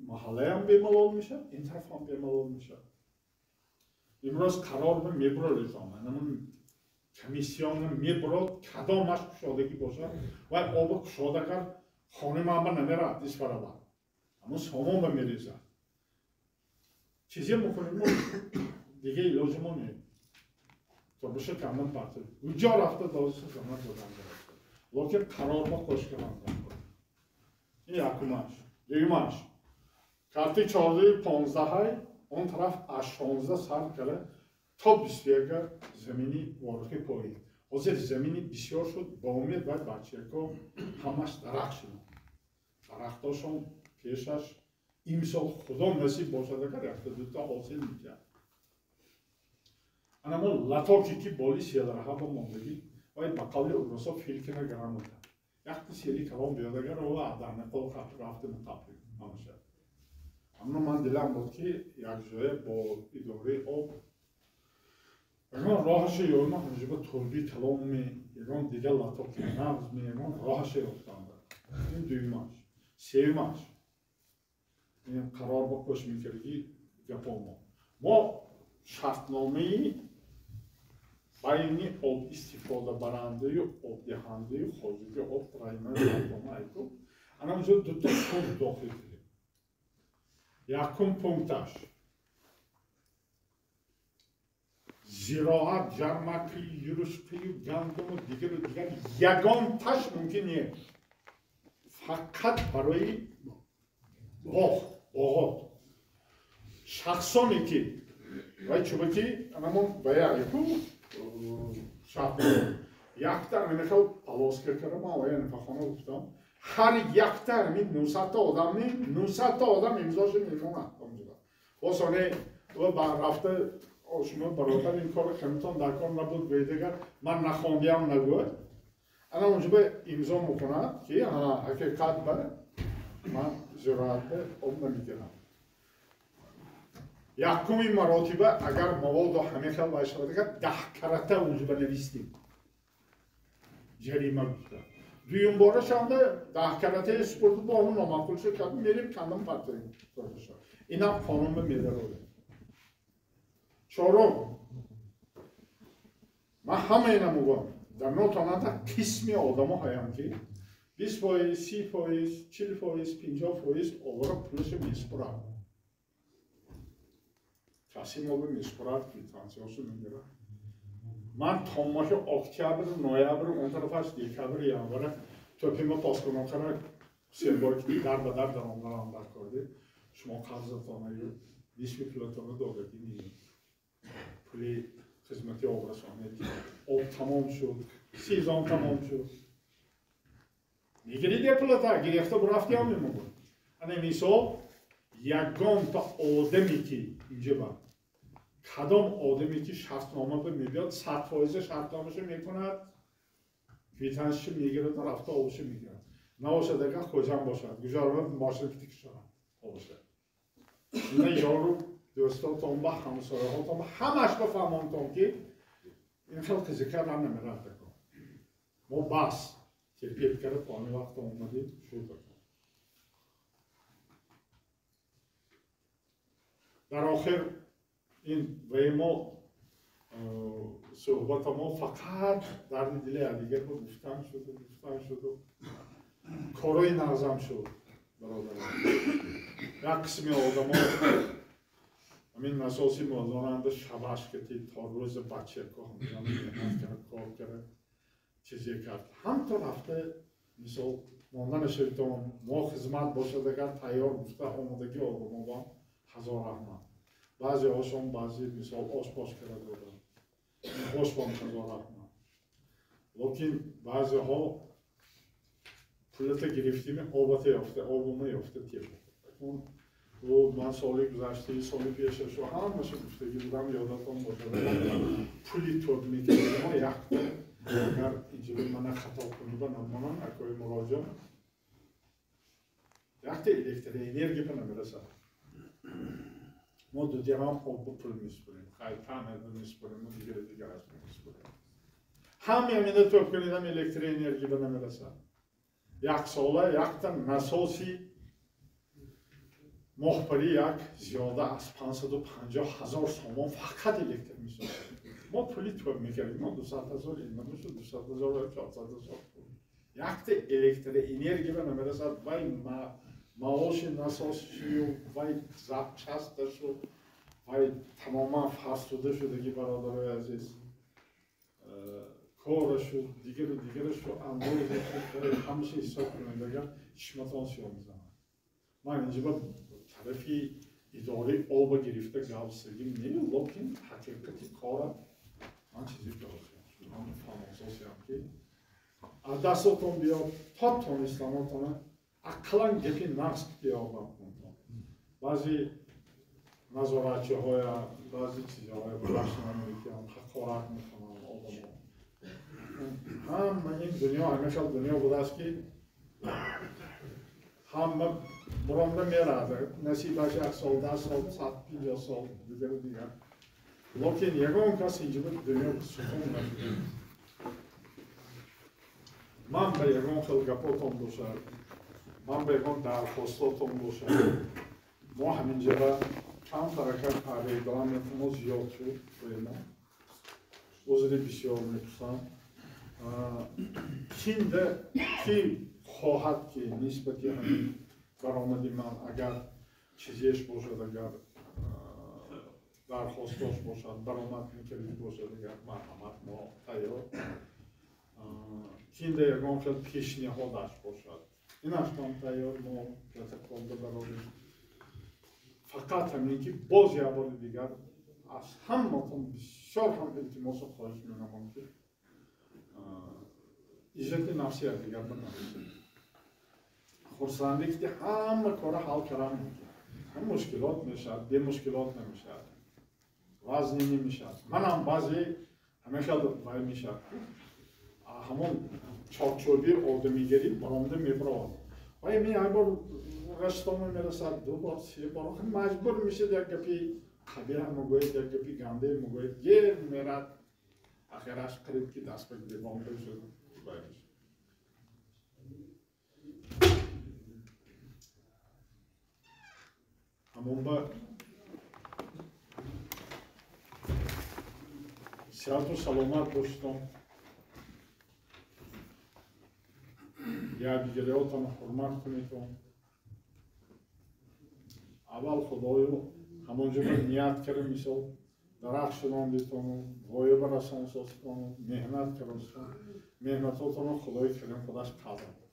Маҳаллаам бемалол мешавад, ин тарафам бемалол мешавад. Имрӯз қарор ба мебуроритон, анамун комиссиона мебурод, кадомаш кушодагӣ бошад, вай оба кушода кард, хонаи ман ба намерад, исфараба. Аммо сомон ба мерезад. Чизе мекунем, дига илоҷи мо не. То боша камон партои. Куҷо рафта дозиса замон додан гирифта. Лекин қарор ба қош кардан. Ин якумаш. Дуюмаш. Карти 14-15 он тараф аз 16 сар карда то 21 замини ворихи поин. Ҳозир замини бисёр шуд, ба умед вай бачако ҳамаш дарахт шуданд. Дарахтошон пешаш имсол худо насиб бошад агар якта дута ҳосил мекард. Ана мо латоки ки боли селраҳа ба мондагӣ вай ба қавли урусо филкина грамота. Якта сели калон биёд агар ова адарнақол рафта муқабли ҳамаша. Аммо ман дилам буд ки якҷоя бо идораи об ягон роҳаше ёбам, ҳамҷоба турби калонме, ягон дигар латоки нағзме, ягон роҳаше ёфтам. Ин дуюмаш. Сеюмаш. Ин қарор ба қош мекардагӣ гапо мо. Мо шартномаи байни об истифодабарандаю обдиҳандаю хоҷаги об трайна шартнома айку. Ана онҷо дута пункт дохил кардем. Якум пункташ зироат, ҷармакию, юрушқию, гандуму дигару дигар ягонташ мумкин нест. Фақат барои боғ, боғот. Шахсоне ки вай чубаки анамон бая айку шартнома якта намехел полоска кардам, ман вай нафахона гуфтам. Ҳар якта ҳамин 900 одам не, 900 одам имзоша мемонад онҷо. Босоне ва рафта шумо бародар ин корро камитон дар кор набуд, гӯед агар ман нахондиам нагӯяд. Ана онҷо ба имзо мекунад ки ҳақиқат ба ман зироат ба об намегирам. Якуми маротиба агар маводо ҳамин хел вай шавад агар 10 карата онҷо ба навистем ҷарима гуфта. Дуюм бора шаванда 10 каратаи супурду бо ҳамон номаъқул шуд, кардем мерем кандам партоем. Инам қонун ба медарорем. Чорум, ман ҳама ина мегӯям, дар нотоната қисми одамо ҳаям ки 20%, 30%, 40%, 50% обро пулашо месупурад. Каси моби месупурад, квитансияшо мегирад. Ман то моҳи октябр, ноябр, он тарафаш декабр, январа тӯпима паскунокара се бор ки дар ба дар даромадарам дар корди. Шумо қарзатонаю нисфи пулатонро додагӣ не. Пули хизмати обрасонӣ об тамом шуд, сезон тамом шуд. Мегирид я пулата, гирифта бурафтиам мемогӯд. Ана мисол ягонта одаме ки инҷа ба кадом одаме ки шартнома ба мебиёд, 100% шартномаша мекунад, квитансиша мегирад ва рафта обша мегирад. Набошад агар хоҷам бошад, гузорма мошина китикшона обша. Ина ёру дӯстотон ба ҳамсояҳотон ба ҳамаш бафаҳмонтон ки ин хел қизика дар намерад акон. Мо бас терпет карда то ҳамин вақт омадем шуд акон. Дар охир ин ваи мо суҳбата мо фақат дарди дили якдигар бо гуфтан шуду гуфтан шуду корҳои нағзам шуд бародарон. Як қисми одамо ҳамин насоси модонанда шабаш кати то рӯзи бачако ҳамҷон меҳнат кард, кор кард, чизе кард. Ҳамто рафта мисол монда нашавитон, мо хизмат бошад агар тайёр гуфта омодагӣ одамо ба ҳазор раҳмат. Баъзеҳошон баъзе мисол ошпош карда доданд. Ошпон ҳазор раҳмат. Лекин баъзеҳо пулата гирифтими обата ёфта, обума ёфта теп. Ман соли гузаштаи соли пешашо ҳамаша гуфтагӣ будам, ёдатон бошад. Пули тоб мекардем мо якта. Агар инҷои мана хато кунӣ ба намонам, акои муроҷиа. Якта электроэнергия ба намерасад. Мо ду дирам об ба пул месупорем, хай таъмир ба месупорем, мо дигар дигар аз месупорем. Ҳамаи ҳамина тоб кунидам электроэнергия ба намерасад. Як сола якта насоси Моҳпари як зиёда аз 550 000 сомон фақат электр месозем. Мо пули тӯб мекардем, мо 200 000 ин намешуд, 200 000 400 000 пул. Якта электроэнергия намерасад, вай маоши насосшию, вай запчасташу, вай тамоман фарсуда шудаги, бародарои азиз. Корашу, дигару дигарашу, андозашу, ҳамаша ҳисоб кунед, агар чишматон сиёҳ мезанад. Ман инҷа ба тарафи идораи оба гирифта гап задим не, лекин ҳақиқати кора ман чизе гуфтам, фаҳмососиям ки аз дастотон биёд, то тонистанотона ақаллан гапи нақс биёрдам кунтон. Баъзе назоратчиҳоя, баъзе чизҳоя бахш намекунанд, ҳақорат мекунанд одамо. Ҳама ин дунё ҳамин хел дунё будааст ки ҳама буромда мерад, насибаш 1 сол, 10 сол, 150 сол, дигару дигар. Лекин ягон кас инҷо дунё сукун нашуда. Ман ба ягон хел гапотон бошад, ман ба ягон дархостотон бошад, мо ҳаминҷа чанд ҳаракат регламенти мо зиёд шуд, мо узри бисёр мепурсам. Кинда ки хоҳад ки нисбати ҳамин баромади ман агар чизеш бошад, агар дархостош бошад, баромад мекардид бошад, агар марҳамат, мо тайёр. Кинда ягон хел пешниҳодаш бошад, инаштон тайёр, мо протоколда барорем. Фақат ҳамин ки боз як бори дигар аз ҳаматон бисёр ҳам илтимосу хоҳиш менамоям ки иззати нафси якдигар бинависед. Хурсандӣ ки ҳама кора ҳал кардан мумкин. Ҳам мушкилот мешавад, бемушкилот намешавад, вазне намешавад. Манам баъзе ҳамин хел вай мешавад, ҳамон чорчӯби одамигарӣ баромада мебаровад. Вай ми як бор гаштома мерасад, 2 бор, 3 бор, маҷбур мешавад як гапи қабиҳ мегӯяд, як гапи ганде мегӯяд, гер мерад, ахираш қариб ки даст ба гиребон бишуд. Ҳамон ба сиҳату саломат бошедон, якдигариётон ҳурмат кунедон. Аввал Худою ҳамонҷо ба ният карда, мисол дарахт шунондитону, воя барасонсостону, меҳнат кардостон, меҳнатотонро Худои Карим худаш қадр мекунад.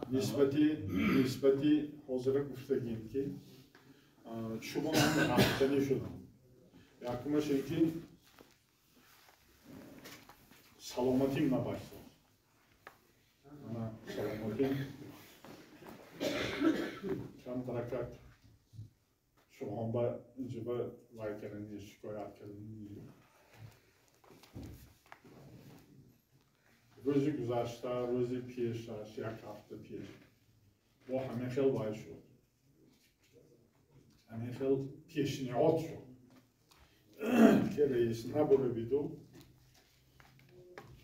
Нисбати ҳозира гуфтагим ки шумо рафтанӣ шудам. Якумаш ин ки саломатим набашт. Саломатим камтаракак шумо ба инҷо ба вай кардани, шикоят кардани. Рӯзи гузашта, рӯзи пешаш, як ҳафта пеш бо ҳамин хел вай шуд, ҳамин хел пешниҳод шуд ки раис набуравиду,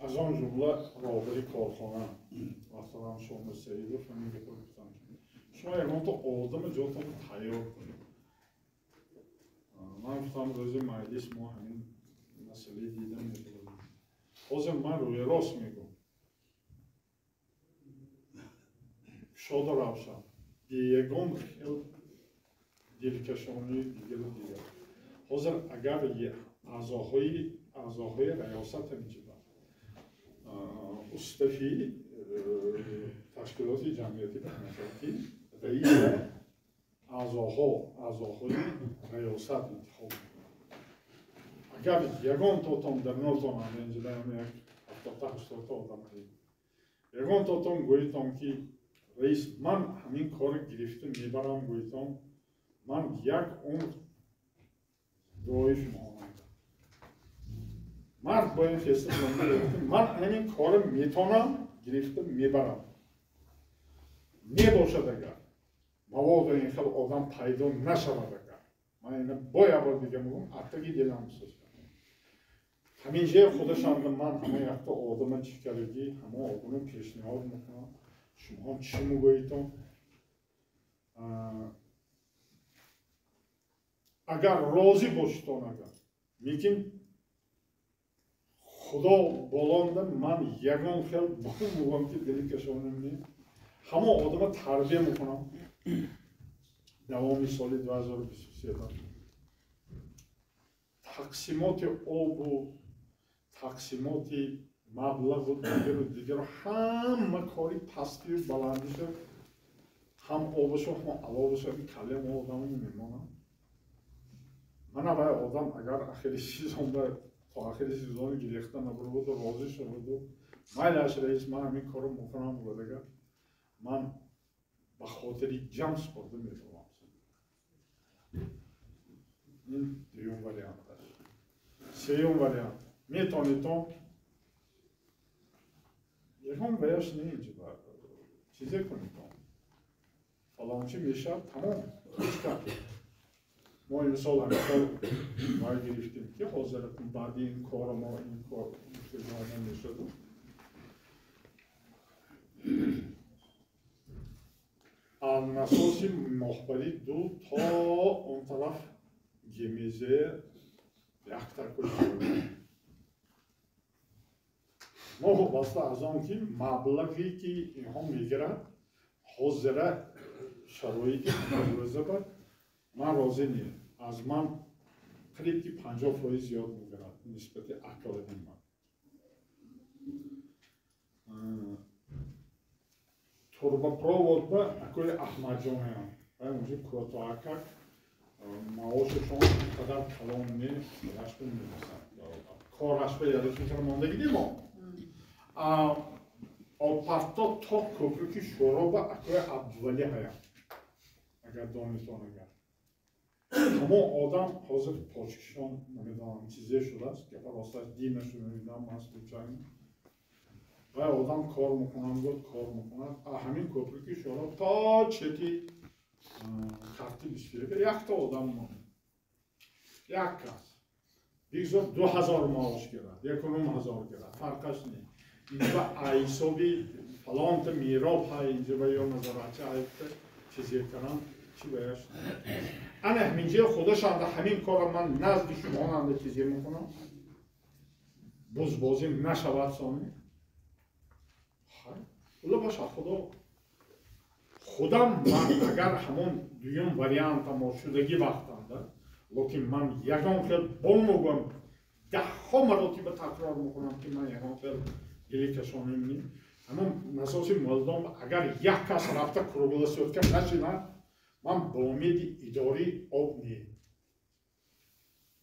аз он ҷумла роҳбари корхона муҳтарам Шомир Саидов ҳамин гапо гуфтанд ки шумо ягонта одама ҷотон тайёр кунед. Ман гуфтам рӯзи маҷлис мо ҳамин масъалаи дида мебурем. Ҳозир ман рӯи рост мегӯм, кушода равшан, беягон хел дилкашонии дигару дигар. Ҳозир агар аъзоҳои раёсат ҳаминҷиба устави ташкилоти ҷамъиятӣ ки раиса аъзоҳои раёсат интихоб мекунад. Агар ягон тотон дар нотон инҷида як 70-80 та одам ҳаст, ягон тотон гӯитон ки раис ман ҳамин кори гирифта мебарам, гӯитон ман як умр дуои шумо омадам. Мард бояд хеста ман ҳамин кори метонам гирифта мебарам. Небошад агар маводо ин хел одам пайдо нашавад, агар ман ина бо як бор дига мегӯям, аттаги дилам сӯзад. Ҳамин ҷоя худашам ман ҳама якта одама чӣ кардагӣ, ҳама одама пешниҳод мекунам. Шумо чӣ мегӯитон? Агар розӣ бошитон, агар лекин худо болонда ман ягон хел мегӯям ки дили кашонем не, ҳамон одама тарбия мекунам. Давоми соли 2023 тақсимоти обу тақсимоти маблағу дигару дигару ҳама кори пастию баландиша, ҳам обашу ҳам аловашу калем одамо мемонам. Мана вай одам агар ахири сезон то ахири сезони гирехта набуруду розӣ шаваду майлаш раис, ман ҳамин корро мекунам гуфтага, ман ба хотири ҷамъ супорда медорам. Ин дуюм вариант аст. Сеюм вариант, метавонедтон ягон ваяш не инҷа чизе кунедтон, фалончи мешавад, тамом, ҳеҷ кам. Мо имсол ҳамин вай гирифтем ки ҳозир баъди ин кора мо ин кор муштаҷома мешуд. Аз насоси моҳбари ду то он тараф гемезе якта кӯча. Мо вобаста аз он ки маблағе ки инҳо мегирад, ҳозира шароити рӯза ба ман розӣ не. Аз ман қариб ки 50% зиёд мегирад нисбати аклади ман. Турбопровод ба акои Аҳмадҷонаям, вай унҷо кӯтоҳакак маошашон қадар калон не, рашба мерасад. Кораш ба ярашон мондагӣ димо. Обпарто то кӯпруки Шӯро ба акои Абдувалӣ ҳаям, агар донистон агар. Ҳамон одам ҳозир почкишон намедонам чизе шудааст, гапа росташ динашу намедонам ман случайно. Вай одам кор мекунам гуфт, кор мекунад. Ҳамин кӯпруки Шӯро то чети карти 21 якта одам монд. Як кас. Бигзор 2000 маош гирад, 1500 гирад, фарқаш не. Инҷа ҳисоби фалонта мироб ҳай, инҷа ба ё назоратчи ҳайфта чизе кардам, чи баяш. Ана ҳаминҷа худашанда ҳамин корро ман назди шумоанда чизе мекунам. Бузбозӣ нашавад сони. Ула бошад худо. Худам ман агар ҳамон дуюм вариантамо шудагӣ вақтанда, лекин ман ягон хел бомугам даҳҳо маротиба такрор мекунам ки ман ягон хел дили кашонем не. Ҳамон насоси молдом агар як кас рафта круглосутка нашинад, ман бо умеди идории об не.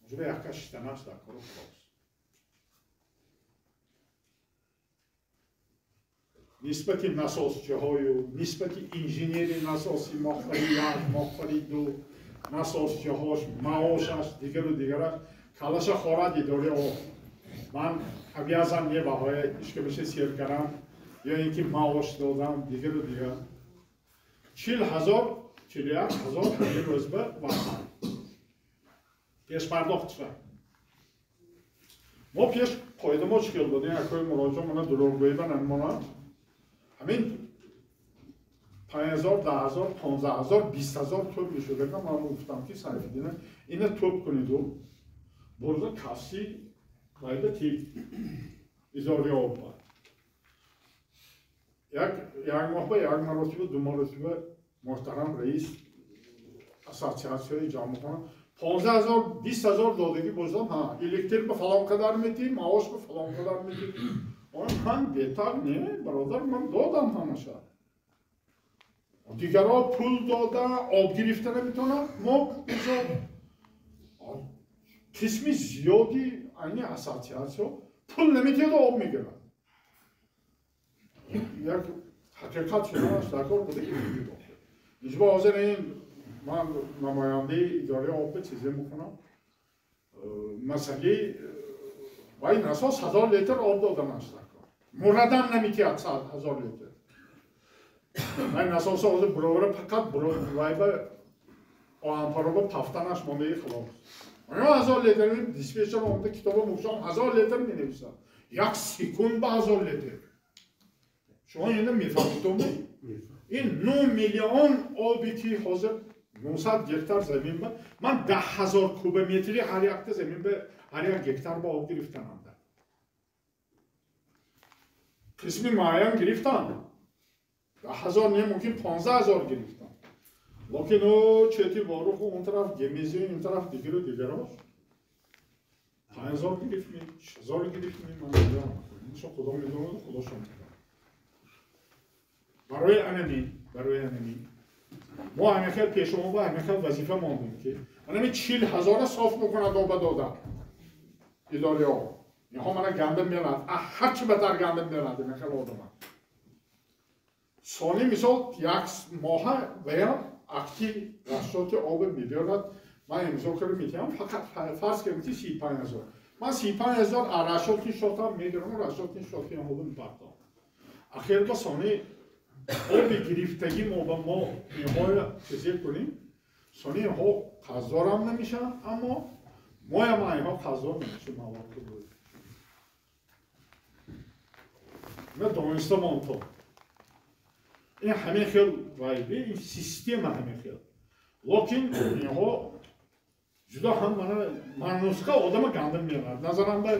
Унҷо як кас шистанаш дар кору халос. Нисбати насосчиҳою нисбати инженери насоси моҳфари як, моҳфари ду, насосчиҳош, маошаш, дигару дигараш калаша хорад идори об. Ман обязан не баҳоя ишкамаша сер кардам ё ин ки маош додам, дигару дигар. 40 000, 41 000 ҳамин рӯзба вақт пешпардохт шуд. Мо пеш қоида мо чӣ хел будем? Акои муроҷиа мана дурӯғгӯӣ ба намемонад. Ҳамин 5000, 10 000, 15 000, 20 000 тӯб мешуд. Агар ман гуфтам ки Сайфиддина ина тӯб куниду бурда касси вайда тиб идори об. Як моҳ ба як маротиба, ду маротиба муҳтарам раис ассотсиатсияи ҷамъ мекунад. 15 000, 20 000 додагӣ бошам, ҳа, электр ба фалон қадар медиҳем, маош ба фалон қадар медиҳем. Ман бетар не, бародар, ман додам ҳамаша. Дигарҳо пул дода, об гирифта наметавонанд, мо қисми зиёди айни ассотсиатсия пул наметиҳад, об мегирад. Як ҳақиқат шуданаш дар кор буда ки инҷо ҳозир ин ман намояндаи идораи об чизе мекунам. Масъалаи вай насос 1000 литр об доданаш дар кор. Мурадам наметиҳад 1000 литр. Вай насоса ҳозир буровара фақат вай ба оҳанпароба пафтанаш мондаи халос. Оё 1000 литр диспетчер омада китоба мушам 1000 литр менависад. Як секунд ба 1000 литр. Шумо инро мефаҳмед? Ин 9 миллион оби ки ҳозир 900 гектар замин ба ман 10 000 кубометри ҳар якта замин ба ҳар як гектар ба об гирифтанам. Қисми муайян гирифтам, 10 000 не, мумкин 15 000 гирифтам, лекин ӯ чети Воруху он тараф Гемези, ин тараф дигару дигарош 5000 гирифтми, 6000 гирифтми, ман намедонам, иншо Худо медонад, Худошон медонад. Барои анами мо ҳамин пешомо ба ҳамин хел вазифа мондем, ки анами 40 000-а соф мекунад оба дода идораи об. Инҳо мана гандам меланд, ҳарчи батар гандам меланд ин хел одама. Сони мисол як моҳа ваям акти расчёти оба мебиёрад, ман имзо карда метиҳам. Фақат фарз кардем, ки 35 000, ман 35 000 расчёти шотам мегирам, расчёти шоти инҳоба мепартом. Ахир ба сони оби гирифтагӣ мо ба мо инҳоя чизе кунем, сони инҳо қарздорам намешаванд, аммо моям инҳо қарздор намешавем. Мавоқи на дониста монто ин ҳамин хел вайби, ин система ҳамин хел. Лекин инҳо ҷудо ҳам мана манусқа одама гандим мемонад. Назарам ба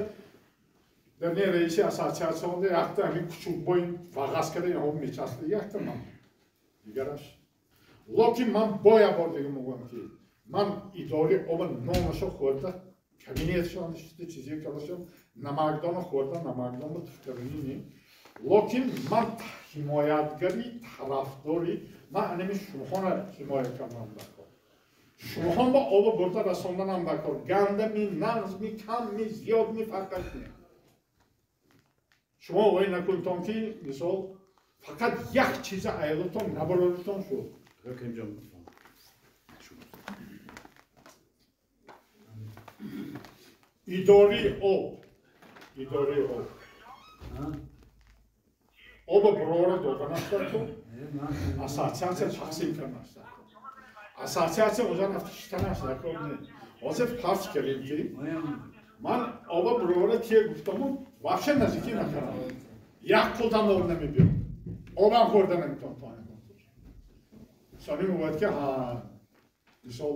дар не раиси ассотсиатсионда якта ҳамин кучукбоин вағаз карда инҳо мечаспид, якта ман, дигараш. Лекин ман боя бор дига мегӯям, ки ман идораи оба номашо хӯрда, кабинетшон шида чизе кардашон, намакдона хӯрда, намакдон туфкарини не. Лекин ман ҳимоятгари, тарафдори, ман анами шумоҳона ҳимоя кардам дар кор, шумоҳон ба оба бурда расонданам дар кор. Гандами, нағзми, камми, зиёдми, фарқаш не. Шумо ой накунтон, ки мисол фақат як чиза аялотон набароритон шуд. Идораи об, идораи об оба бурора доданаш дар кор, ассотсиатсия тақсим карданаш дар кор, ассотсиатсия онҷа рафта шиштанаш дар кор не. Ҳозир фарз кардем, ки ман оба бурора тия гуфтаму вообще наздикӣ накардам, як қултам об намебиём, обам хӯрда наметавон. То сони мегӯяд, ки ҳа, мисол.